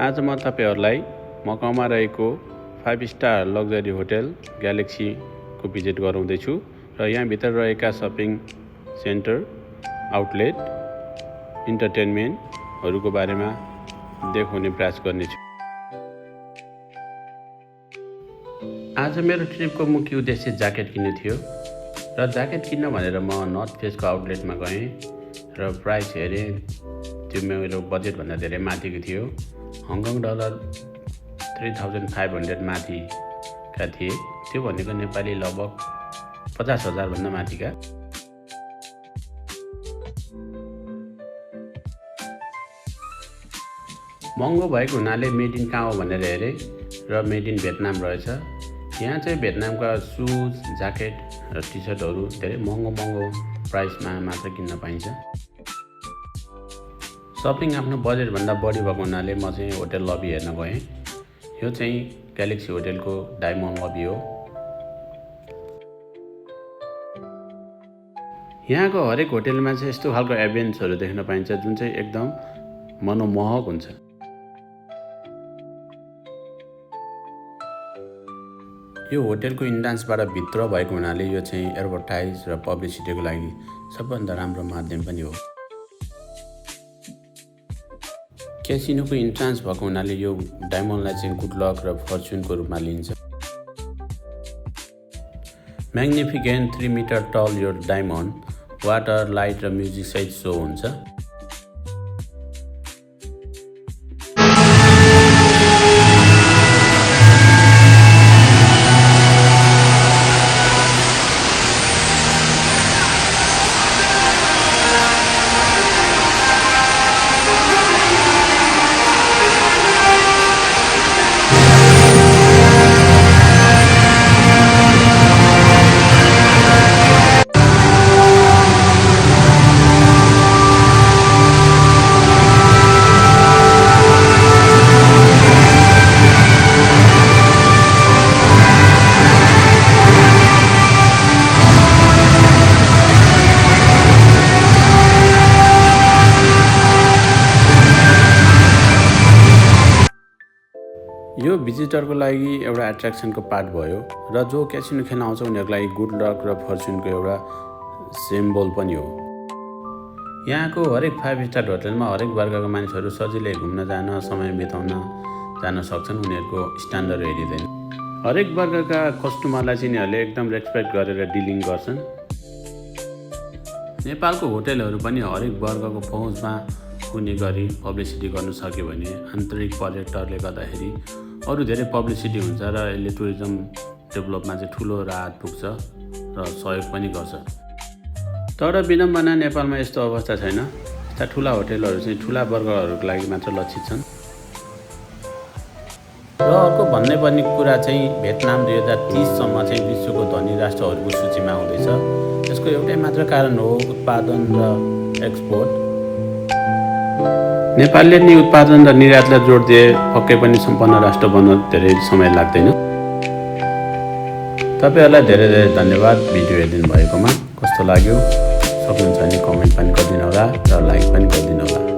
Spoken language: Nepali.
आज म तपाईहरुलाई मकाउमा रहेको 5 स्टार लग्जरी होटल ग्यालेक्सीको भिजिट गराउँदैछु र यहाँ भित्र रहेका शपिङ सेन्टर, आउटलेट, इन्टरटेनमेन्टहरुको बारेमा देखाउने प्रयास गर्नेछु। आज मेरो ट्रिपको मुख्य उद्देश्य ज्याकेट किन्नु थियो र ज्याकेट किन्न भनेर म नर्थ फेसको आउटलेटमा गएँ र प्राइस हेरेँ। त्यो मेरो बजेट भन्दा धेरै माथिको थियो। हङकङ डलर 3500 माथिका थिए। त्यो भनेको नेपाली लगभग 50,000 भन्दा माथिका। महँगो भएको हुनाले मेड इन कहाँ हो भनेर हेरेँ र मेड इन भियतनाम रहेछ। यहाँ चाहिँ भियतनामका सुज, ज्याकेट र टी सर्टहरू धेरै महँगो प्राइसमा मात्र किन्न पाइन्छ। शपिङ आफ्नो बजेटभन्दा बढी भएको हुनाले म चाहिँ होटल लबी हेर्न गएँ। यो चाहिँ ग्यालेक्सी होटलको डायमन्ड लबी हो। यहाँको हरेक होटलमा चाहिँ यस्तो खालको एम्बियन्सहरू देख्न पाइन्छ जुन चाहिँ एकदम मनोमोहक हुन्छ। यो होटलको इन्ट्रान्सबाट भित्र भएको हुनाले यो चाहिँ एडभर्टाइज र पब्लिसिटीको लागि सबभन्दा राम्रो माध्यम पनि हो। क्यासिनोको इन्ट्रान्स भएको हुनाले यो डायमन्डलाई चाहिँ गुड लक र फर्च्युनको रूपमा लिइन्छ। म्याग्निफिकेन्ट 3 मिटर टल यो डायमन्ड वाटर, लाइट र म्युजिक सहित सो हुन्छ। यो भिजिटरको लागि एउटा एट्र्याक्सनको पार्ट भयो र जो क्यासिनो खेल्न आउँछ उनीहरूको लागि गुड लक र फर्च्युनको एउटा सिम्बल पनि हो। यहाँको हरेक 5 स्टार होटलमा हरेक वर्गका मानिसहरू सजिलै घुम्न जान, समय बिताउन जान सक्छन्। उनीहरूको स्ट्यान्डर्ड हेरिँदैन। हरेक वर्गका कस्टमरलाई चाहिँ यिनीहरूले एकदम रेस्पेक्ट गरेर डिलिङ गर्छन्। नेपालको होटलहरू पनि हरेक वर्गको पहुँचमा हुने गरी पब्लिसिटी गर्न सक्यो भने आन्तरिक पर्यटकले गर्दाखेरि अरू धेरै पब्लिसिटी हुन्छ र यसले टुरिज्म डेभलपमा चाहिँ ठुलो राहत पुग्छ र सहयोग पनि गर्छ। तर विडम्बना नेपालमा यस्तो अवस्था छैन। यस्ता ठुला होटलहरू चाहिँ ठुला वर्गहरूको लागि मात्र लक्षित छन्। र अर्को भन्नै पर्ने कुरा चाहिँ भियतनाम 2030 सम्म चाहिँ विश्वको धनी राष्ट्रहरूको सूचीमा आउँदैछ। यसको एउटै मात्र कारण हो उत्पादन र एक्सपोर्ट। नेपालले नि उत्पादन र निर्यातलाई जोड दिए पक्कै पनि सम्पन्न राष्ट्र बन्न धेरै समय लाग्दैन। तपाईहरुलाई धेरै धन्यवाद भिडियो हेरिदिनु भएकोमा। कस्तो लाग्यो सक्नुहुन्छ भने कमेन्ट पनि गरिदिनु होला र लाइक पनि गरिदिनु होला।